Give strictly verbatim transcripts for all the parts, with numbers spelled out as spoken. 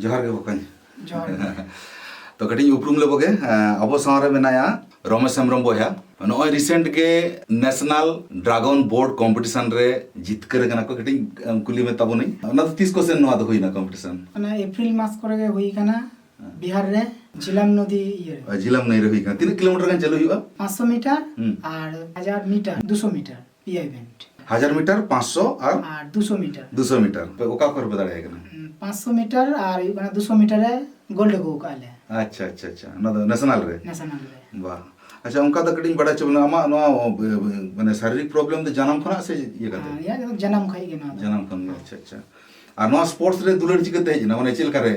ᱡᱚᱦᱟᱨ ᱜᱮ ᱵᱚᱠᱚᱧ᱾ ᱡᱚᱦᱟᱨ ᱜᱮ᱾ ᱛᱚ, ᱠᱟᱹᱴᱤᱡ ᱩᱯᱨᱩᱢ ᱞᱮᱵᱚ ᱜᱮ᱾ ᱮᱸ, ᱟᱵᱚ ᱥᱟᱶ ᱨᱮ ᱢᱮᱱᱟᱭᱟ ᱨᱚᱢᱮᱥ ᱦᱮᱢᱵᱨᱚᱢ ᱵᱚᱭᱦᱟ᱾ ᱱᱚᱜᱼᱚᱭ recent ᱜᱮ National Dragon Board Competition ᱨᱮ ᱡᱤᱛᱠᱟᱹᱨ ᱟᱠᱟᱱᱟ ᱠᱚ᱾ ᱠᱟᱹᱴᱤᱡ, ᱮᱸ, ᱠᱩᱞᱤ ᱢᱮ ᱛᱟᱵᱚᱱᱟᱹᱧ, ᱚᱱᱟ ᱫᱚ ᱛᱤᱥ ᱠᱚ ᱥᱮᱱ ᱱᱚᱣᱟ ᱫᱚ ᱦᱩᱭᱱᱟ competition? ᱚᱱᱟ ᱮᱯᱨᱤᱞ ᱢᱟᱥ ᱠᱚᱨᱮ ᱜᱮ ᱦᱩᱭ ᱠᱟᱱᱟ, ᱵᱤᱦᱟᱨ ᱨᱮ ᱡᱷᱤᱞᱟᱢ ᱱᱚᱫᱤ ᱤᱭᱟᱹ ᱨᱮ᱾ ᱟᱨ ᱡᱷᱤᱞᱟᱢ ᱱᱟᱹᱭ ᱨᱮ ᱦᱩᱭ ᱠᱟᱱᱟ᱾ ᱛᱤᱱᱟᱹᱜ ᱠᱤᱞᱳᱢᱤᱴᱟᱨ ᱜᱟᱱ ᱪᱟᱹᱞᱩ ᱦᱩᱭᱩᱜᱼᱟ? ᱯᱟᱸᱪᱥᱚ ᱢᱤᱴᱟᱨ ᱦᱩᱸ᱾ ᱟᱨ ᱦᱟᱡᱟᱨ ᱢᱤᱴᱟᱨ, ᱫᱩᱥᱚ ᱢᱤᱴᱟᱨ, ᱯᱮᱭᱟ event᱾ ᱦᱟᱡᱟᱨ ᱢᱤᱴᱟᱨ, ᱯᱟᱸᱪᱥᱚ ᱟᱨ ᱟᱨ ᱫᱩᱥᱚ ᱢᱤᱴᱟᱨ᱾ ᱫᱩᱥᱚ ᱢᱤᱴᱟᱨ᱾ ᱯᱮ ᱚᱠᱟ ᱠᱚᱨᱮ ᱯᱮ ᱫᱟᱲᱮᱭᱟᱜ ᱠᱟᱱᱟ? ᱯᱟᱸᱪᱥᱚ ᱢᱤᱴᱟᱨ ᱟᱨ ᱦᱩᱭᱩᱜ ᱠᱟᱱᱟ ᱫᱩᱥᱚ ᱢᱤᱴᱟᱨ ᱨᱮ ᱜᱳᱞᱰ ᱟᱹᱜᱩ ᱠᱟᱜᱼᱟ ᱞᱮ᱾ ᱟᱪᱪᱷᱟ, ᱟᱪᱪᱷᱟ, ᱟᱪᱪᱷᱟ᱾ ᱚᱱᱟ ᱫᱚ ᱱᱮᱥᱚᱱᱟᱞ ᱨᱮ? ᱱᱮᱥᱚᱱᱟᱞ ᱨᱮ᱾ ᱵᱟ᱾ ᱟᱪᱪᱷᱟ, ᱚᱱᱠᱟ ᱫᱚ ᱠᱟᱹᱴᱤᱡ ᱤᱧ ᱵᱟᱲᱟᱭ ᱦᱚᱪᱚ ᱵᱮᱱᱟ, ᱟᱢᱟᱜ ᱱᱚᱣᱟ, ᱢᱟᱱᱮ, ᱥᱟᱨᱤᱨᱤᱠ problem ᱫᱚ ᱡᱟᱱᱟᱢ ᱠᱷᱚᱱᱟᱜ ᱥᱮ ᱤᱭᱟᱹ ᱠᱟᱛᱮ? ᱦᱮᱸ, ᱤᱧᱟᱹᱜ ᱫᱚ ᱡᱟᱱᱟᱢ ᱠᱷᱚᱱ ᱜᱮ ᱱᱚᱣᱟ ᱫᱚ᱾ ᱡᱟᱱᱟᱢ ᱠᱷᱚᱱ ᱜᱮ, ᱟᱪᱪᱷᱟ, ᱟᱪᱪᱷᱟ᱾ ᱟᱨ ᱱᱚᱣᱟ sports ᱨᱮ ᱫᱩᱞᱟᱹᱲ ᱪᱤᱠᱟᱹᱛᱮ ᱦᱮᱡ ᱮᱱᱟ? ᱢᱟᱱᱮ, ᱪᱮᱫ ᱞᱮᱠᱟ ᱨᱮ?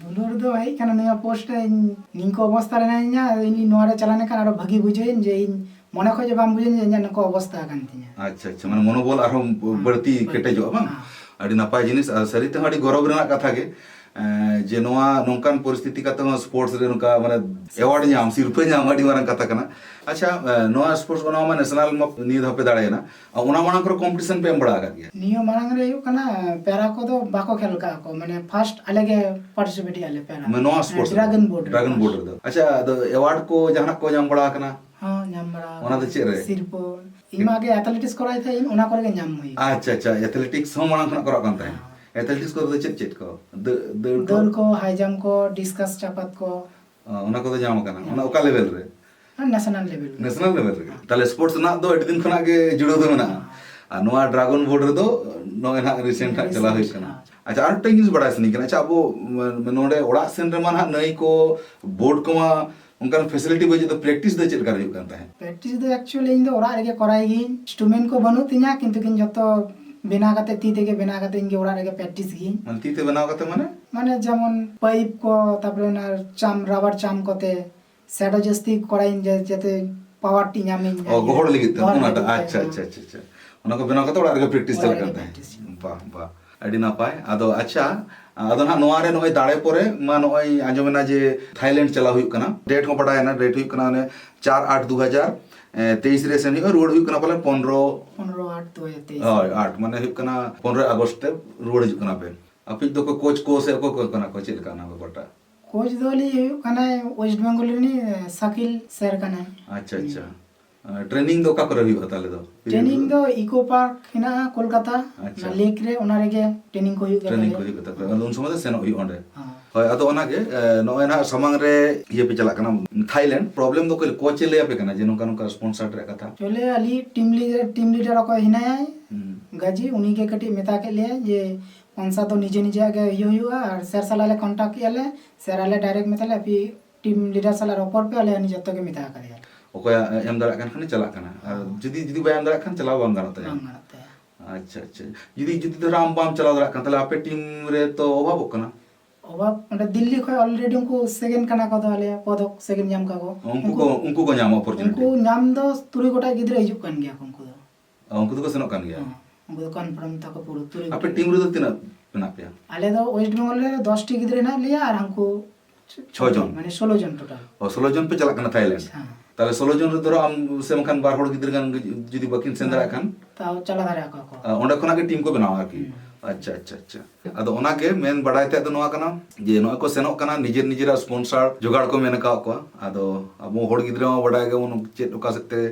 ᱫᱩᱞᱟᱹᱲ ᱫᱚ ᱦᱮᱡ ᱠᱟᱱᱟ ᱱᱤᱭᱟᱹ post ᱨᱮ, ᱤᱧ ᱱᱤᱝᱠᱟᱹ ᱚᱵᱚᱥᱛᱟ ᱨᱮ ᱢᱮᱱᱟᱧᱟ, ᱤᱧ ᱱᱚᱣᱟ ᱨᱮ ᱪᱟᱞᱟᱣ ᱞᱮᱱᱠᱷᱟᱱ ᱟᱨᱚ ᱵᱷᱟᱹᱜᱤ ᱵᱩᱡᱷᱟᱹᱣᱟᱹᱧ, ᱡᱮ ᱤᱧ ᱢᱚᱱᱮ ᱠᱷᱚᱱ ᱡᱮ ᱵᱟᱝ ᱵᱩᱡᱷᱟᱹᱣᱟᱹᱧ ᱡᱮ ᱤᱧᱟᱹᱜ ᱱᱚᱝᱠᱟ ᱚᱵᱚᱥᱛᱟ ᱟᱠᱟᱱ ᱛᱤᱧᱟᱹ᱾ ᱟᱪᱪᱷᱟ, ᱟᱪᱪᱷᱟ᱾ ᱢᱟᱱᱮ, ᱢᱚᱱᱳᱵᱚᱞ ᱟᱨᱦᱚᱸ ᱦᱮᱸ, ᱵᱟᱹᱲᱛᱤ ᱵᱟᱹᱲᱛᱤ᱾ ᱠᱮᱴᱮᱡᱚᱜᱼᱟ, ᱵᱟᱝ? ᱦᱮᱸ᱾ ᱟᱹᱰᱤ ᱱᱟᱯᱟᱭ ᱡᱤᱱᱤᱥ, ᱟᱨ ᱥᱟᱹᱨᱤ ᱛᱮᱦᱚᱸ ᱟᱹᱰᱤ ᱜᱚᱨᱚᱵᱽ ᱨᱮᱱᱟᱜ ᱠᱟᱛᱷᱟ ᱜᱮ, ᱮᱸ, ᱡᱮ ᱱᱚᱣᱟ ᱱᱚᱝᱠᱟᱱ ᱯᱚᱨᱤᱥᱛᱷᱤᱛᱤ ᱠᱟᱛᱮ ᱦᱚᱸ sports ᱨᱮ ᱱᱚᱝᱠᱟ, ᱢᱟᱱᱮ, award ᱧᱟᱢ, ᱥᱤᱨᱯᱟᱹ ᱧᱟᱢ ᱟᱹᱰᱤ ᱢᱟᱨᱟᱝ ᱠᱟᱛᱷᱟ ᱠᱟᱱᱟ᱾ ᱟᱪᱪᱷᱟ, ᱮᱸ, ᱱᱚᱣᱟ sports ᱚᱱᱟ ᱢᱟ ᱱᱮᱥᱚᱱᱟᱞ ᱢᱟ ᱱᱤᱭᱟᱹ ᱫᱷᱟᱣ ᱯᱮ ᱫᱟᱲᱮᱭᱮᱱᱟ, ᱟᱨ ᱚᱱᱟ ᱢᱟᱲᱟᱝ ᱠᱚᱨᱮ competition ᱯᱮ ᱮᱢ ᱵᱟᱲᱟ ᱟᱠᱟᱫ ᱜᱮᱭᱟ? ᱱᱤᱭᱟᱹ ᱢᱟᱲᱟᱝ ᱨᱮ ᱦᱩᱭᱩᱜ ᱠᱟᱱᱟ, ᱯᱮᱨᱟ ᱠᱚᱫᱚ ᱵᱟᱠᱚ ᱠᱷᱮᱞ ᱠᱟᱜ ᱠᱚ, ᱢᱟᱱᱮ, first ᱟᱞᱮ ᱜᱮ participate ᱮᱜᱼᱟ ᱞᱮ ᱯᱮᱨᱟ᱾ ᱢᱟᱱᱮ, ᱱᱚᱣᱟ sports ᱨᱮ? Dragon Board ᱨᱮ᱾ Dragon Board ᱨᱮᱫᱚ᱾ ᱟᱪᱪᱷᱟ, ᱟᱫᱚ award ᱠᱚ ᱡᱟᱦᱟᱱᱟᱜ ᱠᱚ ᱧᱟᱢ ᱵᱟᱲᱟ ᱟᱠᱟᱱᱟ? ᱦᱚᱸ, ᱧᱟᱢ ᱵᱟᱲᱟ ᱚᱱᱟ ᱫᱚ ᱪᱮᱫ ᱨᱮ? ᱥᱤᱨᱯᱟᱹ᱾ ᱤᱧ ᱢᱟ ᱟᱜᱮ athletics ᱠᱚᱨᱟᱣ ᱛᱟᱦᱮᱸᱫ, ᱚᱱᱟ ᱠᱚᱨᱮ ᱜᱮ ᱧᱟᱢ ᱦᱩᱭ ᱠᱟᱱᱟ᱾ ᱟᱪᱪᱷᱟ, ᱟᱪᱪᱷᱟ, athletics ᱦᱚᱸ ᱢᱟᱲᱟᱝ ᱠᱷᱚᱱᱟᱜ ᱠᱚᱨᱟᱣ ᱠᱟᱱ ᱛᱟᱦᱮᱸᱫ᱾ Athletics ᱠᱚᱨᱮ ᱫᱚ ᱪᱮᱫ ᱪᱮᱫ ᱠᱚ? ᱫᱟᱹ-, ᱫᱟᱹᱲ ᱠᱚ? ᱫᱟᱹᱲ ᱠᱚ, high jump ᱠᱚ, discus ᱪᱟᱯᱟᱫ ᱠᱚ᱾ ᱚ, ᱚᱱᱟ ᱠᱚᱫᱚ ᱧᱟᱢ ᱟᱠᱟᱱᱟ᱾ ᱚᱱᱟ ᱚᱠᱟ level ᱨᱮ? National level ᱨᱮ᱾ National level ᱨᱮ᱾ ᱛᱟᱦᱞᱮ sports ᱨᱮᱱᱟᱜ ᱫᱚ ᱟᱹᱰᱤ ᱫᱤᱱ ᱠᱷᱚᱱᱟᱜ ᱜᱮ ᱡᱩᱲᱟᱹᱣ ᱫᱚ ᱢᱮᱱᱟᱜᱼᱟ᱾ ᱟᱨ ᱱᱚᱣᱟ Dragon Board ᱨᱮᱫᱚ ᱱᱚᱜᱼᱚᱭ ᱱᱟᱦᱟᱜ recent ᱦᱟᱸᱜ ᱪᱟᱞᱟᱣ ᱦᱩᱭᱩᱜ ᱠᱟᱱᱟ᱾ ᱟᱪᱪᱷᱟ, ᱟᱨ ᱢᱤᱫᱴᱟᱝ ᱡᱤᱱᱤᱥ ᱵᱟᱲᱟᱭ ᱥᱟᱱᱟᱧ ᱠᱟᱱᱟ᱾ ᱟᱪᱪᱷᱟ, ᱟᱵᱚ, ᱢ-, ᱱᱚᱰᱮ ᱚᱲᱟᱜ ᱥᱮᱱ ᱨᱮᱢᱟ ᱱᱟᱦᱟᱜ ᱱᱟᱹᱭ ᱠᱚ, board ᱠᱚᱢᱟ ᱚᱱᱠᱟᱱ facility ᱵᱟᱹᱪᱩᱜ ᱫᱚ, practice ᱫᱚ ᱪᱮᱫ ᱞᱮᱠᱟ ᱦᱩᱭᱩᱜ ᱠᱟᱱ ᱛᱟᱦᱮᱸᱫ? Practice ᱫᱚ actually ᱤᱧ ᱫᱚ ᱚᱲᱟᱜ ᱨᱮᱜᱮ ᱠᱚᱨᱟᱣ ᱜᱤᱭᱟᱹᱧ᱾ Instrument ᱠᱚ ᱵᱟᱹᱱᱩᱜ ᱛᱤᱧᱟ, ᱠᱤᱱᱛᱩ ᱤᱧ ᱡᱚᱛᱚ ᱵᱮᱱᱟᱣ ᱠᱟᱛᱮ, ᱛᱤ ᱛᱮᱜᱮ ᱵᱮᱱᱟᱣ ᱠᱟᱛᱮ ᱤᱧ ᱜᱮ ᱚᱲᱟᱜ ᱨᱮᱜᱮ practice ᱜᱤᱭᱟᱹᱧ᱾ ᱢᱟᱱᱮ, ᱛᱤ ᱛᱮ ᱵᱮᱱᱟᱣ ᱠᱟᱛᱮ ᱢᱟᱱᱮ? ᱢᱟᱱᱮ, ᱡᱮᱢᱚᱱ pipe ᱠᱚ, ᱛᱟᱯᱚᱨᱮ ᱚᱱᱟ ᱪᱟᱢ, rubber ᱪᱟᱢ ᱠᱚᱛᱮ shadow ᱡᱟᱹᱥᱛᱤ ᱠᱚᱨᱟᱣᱤᱧ, ᱡᱟ-, ᱡᱟᱛᱮ power ᱴᱤ ᱧᱟᱢᱤᱧ᱾ ᱚ, ᱜᱚᱦᱚᱲ ᱞᱟᱹᱜᱤᱫ ᱛᱮ, ᱜᱚᱦᱚᱲ ᱚᱱᱟᱴᱟᱜ᱾ ᱞᱟᱹᱜᱤᱫ ᱛᱮ, ᱟᱪᱪᱷᱟ, ᱦᱮᱸ᱾ ᱟᱪᱪᱷᱟ, ᱟᱪᱪᱷᱟ, ᱟᱪᱪᱷᱟ᱾ ᱚᱱᱟ ᱠᱚ ᱵᱮᱱᱟᱣ ᱠᱟᱛᱮ ᱚᱲᱟᱜ ᱨᱮᱜᱮ practice ᱚᱲᱟᱜ ᱪᱟᱞᱟᱜ ᱠᱟᱱ ᱨᱮᱜᱮ ᱛᱟᱦᱮᱸᱫ᱾ Practice᱾ ᱵᱟᱦ, ᱵᱟᱦ, ᱟᱹᱰᱤ ᱱᱟᱯᱟᱭ᱾ ᱟᱫᱚ ᱟᱪᱪᱷᱟ, ᱟᱫᱚ ᱱᱟᱦᱟᱜ ᱱᱚᱣᱟ ᱨᱮ ᱱᱚᱜᱼᱚᱭ ᱫᱟᱲᱮ ᱯᱚᱨᱮ ᱢᱟ ᱱᱚᱜᱼᱚᱭ ᱟᱸᱡᱚᱢᱮᱱᱟ ᱡᱮ ᱛᱷᱟᱭᱞᱮᱱᱰ ᱪᱟᱞᱟᱣ ᱦᱩᱭᱩᱜ ᱠᱟᱱᱟ, date ᱦᱚᱸ ᱵᱟᱰᱟᱭᱮᱱᱟ, date ᱦᱩᱭᱩᱜ ᱠᱟᱱᱟ ᱚᱱᱮ ᱪᱟᱨ ᱟᱴ ᱫᱩ ᱦᱟᱡᱟᱨ ᱛᱮᱭᱤᱥ ᱨᱮ ᱥᱮᱱ ᱦᱩᱭᱩᱜᱼᱟ, ᱨᱩᱣᱟᱹᱲ ᱦᱩᱭᱩᱜ ᱠᱟᱱᱟ ᱯᱟᱞᱮ ᱯᱚᱱᱨᱚ᱾ ᱯᱚᱱᱨᱚ ᱟᱴ ᱫᱩ ᱦᱟᱡᱟᱨ ᱛᱮᱭᱤᱥ᱾ ᱦᱳᱭ, ᱟᱴ, ᱢᱟᱱᱮ ᱦᱩᱭᱩᱜ ᱠᱟᱱᱟ ᱯᱚᱱᱨᱚᱭ ᱟᱜᱚᱥᱴ ᱛᱮ ᱨᱩᱣᱟᱹᱲ ᱦᱤᱡᱩᱜ ᱠᱟᱱᱟ ᱯᱮ᱾ ᱟᱯᱮ ᱫᱚᱠᱚ ᱠᱳᱪ ᱠᱚ ᱥᱮ ᱚᱠᱚᱭ ᱠᱚ ᱠᱟᱱᱟ ᱠᱚ, ᱪᱮᱫ ᱞᱮᱠᱟ ᱚᱱᱟ ᱵᱮᱯᱟᱨᱴᱟ? ᱠᱳᱪ ᱫᱚ ᱞᱤᱧ ᱦᱩᱭᱩᱜ ᱠᱟᱱᱟᱭ ᱳᱭᱮᱥᱴ ᱵᱮᱝᱜᱚᱞ ᱨᱤᱱᱤᱡ, ᱥᱟᱠᱤᱞ ᱥᱮᱨ ᱠᱟᱱᱟᱭ᱾ ᱟᱪᱪᱷᱟ, ᱟᱪᱪᱷᱟ᱾ ᱴᱨᱮᱱᱤᱝ ᱫᱚ ᱚᱠᱟ ᱠᱚᱨᱮ ᱦᱩᱭᱩᱜᱼᱟ ᱛᱟᱦᱞᱮ ᱫᱚ? ᱴᱨᱮᱱᱤᱝ ᱫᱚ ᱤᱠᱳ ᱯᱟᱨᱠ ᱦᱮᱱᱟᱜᱼᱟ ᱠᱳᱞᱠᱟᱛᱟ, ᱟᱪᱪᱷᱟ᱾ ᱚᱱᱟ ᱞᱮᱠ ᱨᱮ, ᱚᱱᱟ ᱨᱮᱜᱮ ᱴᱨᱮᱱᱤᱝ ᱠᱚ ᱦᱩᱭᱩᱜ ᱜᱮᱭᱟ ᱴᱨᱮᱱᱤᱝ ᱛᱟᱞᱮ᱾ ᱠᱚ ᱦᱩᱭᱩᱜ ᱜᱮ ᱛᱟᱯᱮᱭᱟ᱾ ᱟᱫᱚ ᱩᱱ ᱥᱚᱢᱚᱭ ᱫᱚ ᱥᱮᱱᱚᱜ ᱦᱩᱭᱩᱜᱼᱟ ᱚᱸᱰᱮ᱾ ᱦᱮᱸ᱾ ᱦᱳᱭ, ᱟᱫᱚ ᱚᱱᱟᱜᱮ, ᱮ, ᱱᱚᱜᱼᱚᱭ ᱱᱟᱦᱟᱜ ᱥᱟᱢᱟᱝ ᱨᱮ ᱤᱭᱟᱹ ᱯᱮ ᱪᱟᱞᱟᱜ ᱠᱟᱱᱟ, ᱛᱷᱟᱭᱞᱮᱱᱰ᱾ ᱯᱨᱚᱵᱞᱮᱢ ᱫᱚ ᱚᱠᱚᱭ ᱠᱳᱪ ᱮ ᱞᱟᱹᱭ ᱟᱯᱮ ᱠᱟᱱᱟ ᱡᱮ ᱱᱚᱝᱠᱟ ᱱᱚᱝᱠᱟ ᱥᱯᱚᱱᱥᱟᱨ ᱨᱮᱭᱟᱜ ᱠᱟᱛᱷᱟ? ᱪᱚᱞᱮ ᱟᱞᱤ ᱴᱤᱢ ᱞᱤᱰᱟᱨ, ᱴᱤᱢ ᱞᱤᱰᱟᱨ ᱚᱠᱚᱭ ᱦᱮᱱᱟᱭᱟ, ᱦᱩᱸ᱾ ᱜᱟᱡᱤ, ᱩᱱᱤ ᱜᱮ ᱠᱟᱹᱴᱤᱡ ᱢᱮᱛᱟ ᱠᱮᱫ ᱞᱮᱭᱟ ᱡᱮ ᱯᱚᱱᱥᱟ ᱫᱚ ᱱᱤᱡᱮ ᱱᱤᱡᱮᱭᱟᱜ ᱜᱮ ᱤᱭᱟᱹ ᱦᱩᱭᱩᱜᱼᱟ, ᱟᱨ ᱥᱮᱨ ᱥᱟᱞᱟᱜ ᱞᱮ ᱠᱚᱱᱴᱟᱠᱴ ᱠᱮᱜᱼᱟ ᱞᱮ, ᱥᱮᱨ ᱟᱞᱮ ᱰᱟᱭᱨᱮᱠᱴ ᱢᱮᱛᱟ ᱞᱮ, "ᱟᱯᱮ ᱴᱤᱢ ᱞᱤᱰᱟᱨ ᱥᱟᱞᱟᱜ ᱨᱚᱯᱚᱲ ᱯᱮ, ᱟᱞᱮ ᱩᱱᱤ ᱡᱚᱛᱚ ᱜᱮ ᱢᱮᱛᱟ ᱟᱠᱟᱫᱮᱭᱟ ᱞᱮ᱾" ᱚᱠᱚᱭᱟᱜ ᱮᱢ ᱫᱟᱲᱮᱭᱟᱜ ᱠᱟᱱ ᱠᱷᱟᱱᱮ ᱪᱟᱞᱟᱜ ᱠᱟᱱᱟ, ᱟᱨ ᱦᱚᱸ᱾ ᱡᱩᱫᱤ, ᱡᱩᱫᱤ ᱵᱟᱭ ᱮᱢ ᱫᱟᱲᱮᱭᱟᱜ ᱠᱷᱟᱱ ᱪᱟᱞᱟᱣ ᱵᱟᱝ ᱜᱟᱱᱚᱜ ᱛᱟᱭᱟ᱾ ᱵᱟᱝ ᱜᱟᱱᱚᱜ ᱛᱟᱭᱟ᱾ ᱟᱪᱪᱷᱟ, ᱟᱪᱪᱷᱟ᱾ ᱡᱩᱫᱤ, ᱡᱩᱫᱤ ᱫᱷᱚᱨᱚ ᱟᱢ ᱵᱟᱢ ᱪᱟᱞᱟᱣ ᱫᱟᱲᱮᱭᱟᱜ ᱠᱟᱱ, ᱛᱟᱦᱞᱮ ᱟᱯᱮ ᱴᱤᱢ ᱨᱮ ᱛᱚ ᱚᱵᱷᱟᱵᱚᱜ ᱠᱟᱱᱟ᱾ ᱚᱵᱷᱟᱵ, ᱚᱸᱰᱮ ᱫᱤᱞᱞᱤ ᱠᱷᱚᱱ ᱚᱞᱨᱮᱰᱤ ᱩᱱᱠᱩ ᱥᱮᱠᱮᱱᱰ ᱠᱟᱱᱟ ᱠᱚ, ᱛᱟᱦᱞᱮ ᱯᱚᱫᱚᱠ ᱥᱮᱠᱮᱱᱰ ᱧᱟᱢ ᱠᱟᱜ ᱠᱚ᱾ ᱩᱱᱠᱩ ᱩᱱᱠᱩ, ᱠᱚ, ᱩᱱᱠᱩ ᱠᱚ ᱧᱟᱢᱟ opportunity᱾ ᱩᱱᱠᱩ ᱧᱟᱢ ᱫᱚ ᱛᱩᱨᱩᱭ ᱜᱚᱴᱮᱡ ᱜᱤᱫᱽᱨᱟᱹ ᱦᱤᱡᱩᱜ ᱠᱟᱱ ᱜᱮᱭᱟ ᱠᱚ ᱩᱱᱠᱩ ᱫᱚ᱾ ᱚ, ᱩᱱᱠᱩ ᱫᱚᱠᱚ ᱥᱮᱱᱚᱜ ᱠᱟᱱ ᱜᱮᱭᱟ? ᱦᱚᱸ, ᱩᱱᱠᱩ ᱫᱚ ᱠᱚᱱᱯᱷᱟᱨᱢ ᱛᱟᱠᱚ ᱯᱩᱨᱟᱹ ᱛᱩᱨᱩᱭ ᱟᱯᱮ ᱜᱚᱴᱮᱡ᱾ ᱴᱤᱢ ᱨᱮᱫᱚ ᱛᱤᱱᱟᱹᱜ ᱢᱮᱱᱟᱜ ᱯᱮᱭᱟ? ᱟᱞᱮ ᱫᱚ ᱳᱭᱮᱥᱴ ᱵᱮᱝᱜᱚᱞ ᱨᱮ ᱫᱚᱥ ᱴᱤ ᱜᱤᱫᱽᱨᱟᱹ ᱦᱮᱱᱟᱜ ᱞᱮᱭᱟ, ᱟᱨ ᱦᱟᱱᱠᱩ ᱪᱷᱚ ᱡᱚᱱ? ᱢᱟᱱᱮ ᱥᱳᱞᱳ ᱡᱚᱱ ᱴᱳᱴᱟᱞ᱾ ᱚ, ᱥᱳᱞᱳ ᱡᱚᱱ ᱯᱮ ᱪᱟᱞᱟᱜ ᱠᱟᱱᱟ ᱛᱷᱟᱭᱞᱮᱱᱰ? ᱦᱮᱸ᱾ ᱛᱟᱦᱞᱮ ᱥᱳᱞᱳ ᱡᱚᱱ ᱨᱮ ᱫᱷᱚᱨᱚ ᱟᱢ ᱥᱮ ᱵᱟᱝᱠᱷᱟᱱ ᱵᱟᱨ ᱦᱚᱲ ᱜᱤᱫᱽᱨᱟᱹ ᱜᱟᱱ ᱡᱩᱫᱤ ᱵᱟᱹᱠᱤᱱ ᱥᱮᱱ ᱫᱟᱲᱮᱭᱟᱜ ᱠᱷᱟᱱ? ᱛᱟᱣ ᱪᱟᱞᱟᱣ ᱫᱟᱲᱮᱭᱟᱜ ᱠᱚᱣᱟ ᱠᱚ᱾ ᱟ, ᱚᱸᱰᱮ ᱠᱷᱚᱱᱟᱜ ᱜᱮ ᱴᱤᱢ ᱠᱚ ᱵᱮᱱᱟᱣᱟ ᱟᱨᱠᱤ? ᱦᱩᱸ᱾ ᱟᱪᱪᱷᱟ, ᱟᱪᱪᱷᱟ, ᱟᱪᱪᱷᱟ᱾ ᱟᱫᱚ ᱚᱱᱟᱜᱮ ᱢᱮᱱ ᱵᱟᱲᱟᱭ ᱛᱮᱫ ᱫᱚ ᱱᱚᱣᱟ ᱠᱟᱱᱟ ᱡᱮ ᱱᱚᱜᱼᱚᱭ ᱠᱚ ᱥᱮᱱᱚᱜ ᱠᱟᱱᱟ, ᱱᱤᱡᱮᱨ ᱱᱤᱡᱮᱨᱟᱜ ᱥᱯᱚᱱᱥᱟᱨ ᱡᱚᱜᱟᱲ ᱠᱚ ᱢᱮᱱ ᱟᱠᱟᱫ ᱠᱚᱣᱟ᱾ ᱟᱫᱚ ᱟᱵᱚ ᱦᱚᱲ ᱜᱤᱫᱽᱨᱟᱹ ᱢᱟ ᱵᱟᱰᱟᱭ ᱜᱮᱵᱚᱱ ᱪᱮᱫ ᱚᱠᱟ ᱥᱮᱫ ᱛᱮ,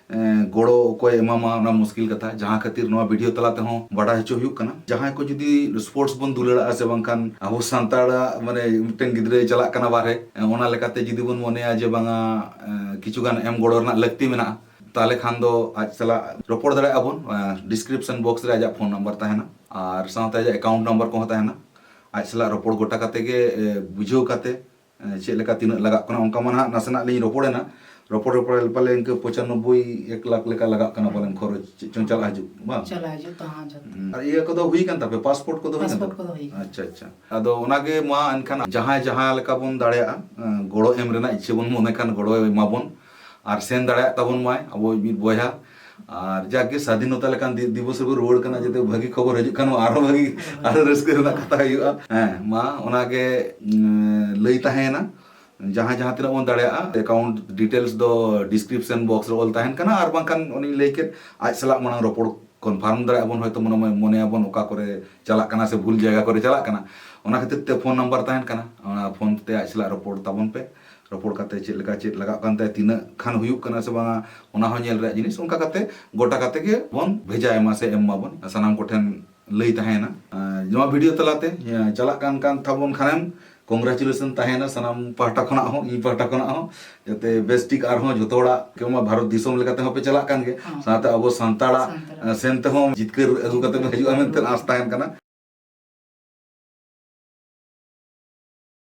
ᱮᱸ, ᱜᱚᱲᱚ ᱚᱠᱚᱭ ᱮᱢᱟᱢᱟ, ᱚᱱᱟ ᱢᱩᱥᱠᱤᱞ ᱠᱟᱛᱷᱟ᱾ ᱡᱟᱦᱟᱸ ᱠᱷᱟᱹᱛᱤᱨ ᱱᱚᱣᱟ ᱵᱷᱤᱰᱤᱭᱳ ᱛᱟᱞᱟ ᱛᱮᱦᱚᱸ ᱵᱟᱰᱟᱭ ᱦᱚᱪᱚ ᱦᱩᱭᱩᱜ ᱠᱟᱱᱟ᱾ ᱡᱟᱦᱟᱸᱭ ᱠᱚ ᱡᱩᱫᱤ ᱥᱯᱳᱨᱴᱥ ᱵᱚᱱ ᱫᱩᱞᱟᱹᱲᱟᱜᱼᱟ ᱥᱮ ᱵᱟᱝᱠᱷᱟᱱ ᱟᱵᱚ ᱥᱟᱱᱛᱟᱲᱟᱜ, ᱢᱟᱱᱮ, ᱢᱤᱫᱴᱮᱱ ᱜᱤᱫᱽᱨᱟᱹᱭ ᱪᱟᱞᱟᱜ ᱠᱟᱱᱟ ᱵᱟᱨᱦᱮ, ᱮᱸ, ᱚᱱᱟ ᱞᱮᱠᱟᱛᱮ ᱡᱩᱫᱤ ᱵᱚᱱ ᱢᱚᱱᱮᱭᱟ ᱡᱮ ᱵᱟᱝᱟ, ᱮᱸ, ᱠᱤᱪᱷᱩ ᱜᱟᱱ ᱮᱢ ᱜᱚᱲᱚ ᱨᱮᱱᱟᱜ ᱞᱟᱹᱠᱛᱤ ᱢᱮᱱᱟᱜᱼᱟ, ᱛᱟᱦᱚᱞᱮ ᱠᱷᱟᱱ ᱫᱚ ᱟᱡ ᱥᱟᱞᱟᱜ ᱨᱚᱯᱚᱲ ᱫᱟᱲᱮᱭᱟᱜᱼᱟ ᱵᱚᱱ᱾ ᱮᱸ, ᱰᱤᱥᱠᱨᱤᱯᱥᱚᱱ ᱵᱚᱠᱥ ᱨᱮ ᱟᱡᱟᱜ ᱯᱷᱳᱱ ᱱᱟᱢᱵᱟᱨ ᱛᱟᱦᱮᱱᱟ ᱟᱨ ᱥᱟᱶᱛᱮ ᱟᱡᱟᱜ ᱮᱠᱟᱣᱩᱱᱴ ᱱᱟᱢᱵᱟᱨ ᱠᱚᱦᱚᱸ ᱛᱟᱦᱮᱱᱟ᱾ ᱟᱡ ᱥᱟᱞᱟᱜ ᱨᱚᱯᱚᱲ ᱜᱚᱴᱟ ᱠᱟᱛᱮ ᱜᱮ, ᱮᱸ, ᱵᱩᱡᱷᱟᱹᱣ ᱠᱟᱛᱮ ᱮᱸ, ᱪᱮᱫ ᱞᱮᱠᱟ ᱛᱤᱱᱟᱹᱜ ᱞᱟᱜᱟᱜ ᱠᱟᱱᱟ, ᱚᱱᱠᱟ ᱢᱟ ᱱᱟᱦᱟᱜ ᱱᱟᱥᱮᱱᱟᱜ ᱞᱤᱧ ᱨᱚᱯᱚᱲ ᱮᱱᱟ᱾ ᱨᱚᱯᱚᱲ, ᱨᱚᱯᱚᱲ ᱯᱟᱞᱮ ᱤᱱᱠᱟᱹ ᱯᱚᱸᱪᱟᱱᱱᱚᱵᱵᱳᱭ, ᱮᱠ ᱞᱟᱠᱷ ᱞᱮᱠᱟ ᱞᱟᱜᱟᱜ ᱠᱟᱱᱟ ᱯᱟᱞᱮᱱ ᱠᱷᱚᱨᱚᱪ, ᱪᱮᱫ ᱪᱚᱝ ᱪᱟᱞᱟᱜ ᱦᱤᱡᱩᱜ, ᱵᱟᱝ? ᱪᱟᱞᱟᱜ ᱦᱤᱡᱩᱜ ᱛᱟᱦᱮᱸ ᱡᱚᱛᱚ᱾ ᱦᱩᱸ᱾ ᱟᱨ ᱤᱭᱟᱹ ᱠᱚᱫᱚ ᱦᱩᱭ ᱠᱟᱱ ᱛᱟᱯᱮ? ᱯᱟᱥᱯᱳᱨᱴ ᱠᱚᱫᱚ ᱦᱩᱭ ᱠᱟᱱ ᱯᱟᱥᱯᱳᱨᱴ ᱛᱟᱯᱮ? ᱠᱚᱫᱚ ᱦᱩᱭ ᱠᱟᱱᱟ᱾ ᱟᱪᱪᱷᱟ, ᱟᱪᱪᱷᱟ᱾ ᱟᱫᱚ ᱚᱱᱟᱜᱮ ᱢᱟ ᱮᱱᱠᱷᱟᱱ ᱡᱟᱦᱟᱸᱭ ᱡᱟᱦᱟᱸ ᱞᱮᱠᱟ ᱵᱚᱱ ᱫᱟᱲᱮᱭᱟᱜᱼᱟ, ᱮᱸ, ᱜᱚᱲᱚ ᱮᱢ ᱨᱮᱱᱟᱜ ᱤᱪᱪᱷᱟᱹ ᱵᱚᱱ ᱢᱚᱱᱮ ᱠᱷᱟᱱ ᱜᱚᱲᱚ ᱮᱢᱟᱵᱚᱱ᱾ ᱟᱨ ᱥᱮᱱ ᱫᱟᱲᱮᱭᱟᱜ ᱛᱟᱵᱚᱱ ᱢᱟᱭ ᱟᱵᱚ ᱢᱤᱫ ᱵᱚᱭᱦᱟ᱾ ᱟᱨ ᱡᱟᱠ ᱜᱮ ᱥᱟᱫᱷᱤᱱᱚᱛᱟ ᱞᱮᱠᱟᱱ ᱫᱤ-, ᱫᱤᱵᱚᱥ ᱨᱮᱵᱚ ᱨᱩᱣᱟᱹᱲ ᱠᱟᱱᱟ, ᱡᱟᱛᱮ ᱵᱷᱟᱹᱜᱤ ᱠᱷᱚᱵᱚᱨ ᱦᱤᱡᱩᱜ ᱠᱷᱟᱱ ᱢᱟ ᱟᱨᱦᱚᱸ ᱵᱷᱟᱹᱜᱤ, ᱟᱨᱦᱚᱸ ᱨᱟᱹᱥᱠᱟᱹ ᱨᱮᱱᱟᱜ ᱠᱟᱛᱷᱟ ᱦᱩᱭᱩᱜᱼᱟ᱾ ᱦᱮᱸ, ᱢᱟ ᱚᱱᱟᱜᱮ, ᱩᱸ, ᱞᱟᱹᱭ ᱛᱟᱦᱮᱸᱭᱮᱱᱟ᱾ ᱡᱟᱦᱟᱸᱭ ᱡᱟᱦᱟᱸ ᱛᱤᱱᱟᱹᱜ ᱵᱚᱱ ᱫᱟᱲᱮᱭᱟᱜᱼᱟ, ᱮᱠᱟᱣᱩᱱᱴ ᱰᱤᱴᱮᱞᱥ ᱫᱚ ᱰᱤᱥᱠᱨᱤᱯᱥᱚᱱ ᱵᱚᱠᱥ ᱨᱮ ᱚᱞ ᱛᱟᱦᱮᱱ ᱠᱟᱱᱟ, ᱟᱨ ᱵᱟᱝᱠᱷᱟᱱ ᱚᱱᱮᱧ ᱞᱟᱹᱭ ᱠᱮᱫ, ᱟᱡ ᱥᱟᱞᱟᱜ ᱢᱟᱲᱟᱝ ᱨᱚᱯᱚᱲ ᱠᱚᱱᱯᱷᱟᱨᱢ ᱫᱟᱲᱮᱭᱟᱜᱼᱟ ᱵᱚᱱ, ᱦᱚᱭᱛᱳ ᱢᱚᱱᱮ ᱢᱚᱱᱮᱭᱟᱵᱚᱱ ᱚᱠᱟ ᱠᱚᱨᱮ ᱪᱟᱞᱟᱜ ᱠᱟᱱᱟ ᱥᱮ ᱵᱷᱩᱞ ᱡᱟᱭᱜᱟ ᱠᱚᱨᱮ ᱪᱟᱞᱟᱜ ᱠᱟᱱᱟ᱾ ᱚᱱᱟ ᱠᱷᱟᱹᱛᱤᱨ ᱛᱮ ᱯᱷᱳᱱ ᱱᱟᱢᱵᱟᱨ ᱛᱟᱦᱮᱱ ᱠᱟᱱᱟ, ᱚᱱᱟ ᱯᱷᱳᱱ ᱛᱮ ᱟᱡ ᱥᱟᱞᱟᱜ ᱨᱚᱯᱚᱲ ᱛᱟᱵᱚᱱ ᱯᱮ᱾ ᱨᱚᱯᱚᱲ ᱠᱟᱛᱮ ᱪᱮᱫ ᱞᱮᱠᱟ ᱪᱮᱫ ᱞᱟᱜᱟᱜ ᱠᱟᱱ ᱛᱟᱭᱟ, ᱛᱤᱱᱟᱹᱜ ᱠᱷᱟᱱ ᱦᱩᱭᱩᱜ ᱠᱟᱱᱟ ᱥᱮ ᱵᱟᱝᱟ, ᱚᱱᱟ ᱦᱚᱸ ᱧᱮᱞ ᱨᱮᱭᱟᱜ ᱡᱤᱱᱤᱥ᱾ ᱚᱱᱠᱟ ᱠᱟᱛᱮ ᱜᱚᱴᱟ ᱠᱟᱛᱮ ᱜᱮ ᱵᱚᱱ ᱵᱷᱮᱡᱟᱭ ᱢᱟ ᱥᱮ ᱮᱢ ᱢᱟᱵᱚᱱ, ᱥᱟᱱᱟᱢ ᱠᱚᱴᱷᱮᱱ ᱞᱟᱹᱭ ᱛᱟᱦᱮᱸᱭᱮᱱᱟ᱾ ᱟᱨ ᱱᱚᱣᱟ ᱵᱷᱤᱰᱤᱭᱳ ᱛᱟᱞᱟᱛᱮ, ᱮ, ᱪᱟᱞᱟᱜ ᱠᱟᱱ ᱠᱟᱱ ᱛᱟᱵᱚᱱ ᱠᱷᱟᱱᱮᱢ, ᱠᱚᱝᱜᱨᱮᱪᱩᱞᱮᱥᱚᱱ ᱛᱟᱦᱮᱸᱭᱮᱱᱟ ᱥᱟᱱᱟᱢ ᱯᱟᱦᱴᱟ ᱠᱷᱚᱱᱟᱜ ᱦᱚᱸ, ᱤᱧ ᱯᱟᱦᱴᱟ ᱠᱷᱚᱱᱟᱜ ᱦᱚᱸ, ᱡᱟᱛᱮ ᱵᱮᱥ ᱴᱷᱤᱠ ᱟᱨᱦᱚᱸ ᱡᱷᱚᱛᱚ ᱦᱚᱲᱟᱜ, ᱠᱮᱣᱢᱟ ᱵᱷᱟᱨᱚᱛ ᱫᱤᱥᱚᱢ ᱞᱮᱠᱟᱛᱮ ᱦᱚᱸ ᱯᱮ ᱪᱟᱞᱟᱜ ᱠᱟᱱ ᱜᱮ, ᱦᱚᱸ᱾ ᱥᱟᱶᱛᱮ ᱟᱵᱚ ᱥᱟᱱᱛᱟᱲᱟᱜ, ᱥᱟᱱᱛᱟᱲᱟᱜ᱾ ᱮ, ᱥᱮᱱ ᱛᱮᱦᱚᱸ ᱡᱤᱛᱠᱟᱹᱨ ᱟᱹᱜᱩ ᱠᱟᱛᱮ ᱯᱮ ᱦᱤᱡᱩᱜᱼᱟ ᱢᱮᱱᱛᱮ ᱟᱸᱥ ᱛᱟᱦᱮᱱ ᱠᱟᱱᱟ᱾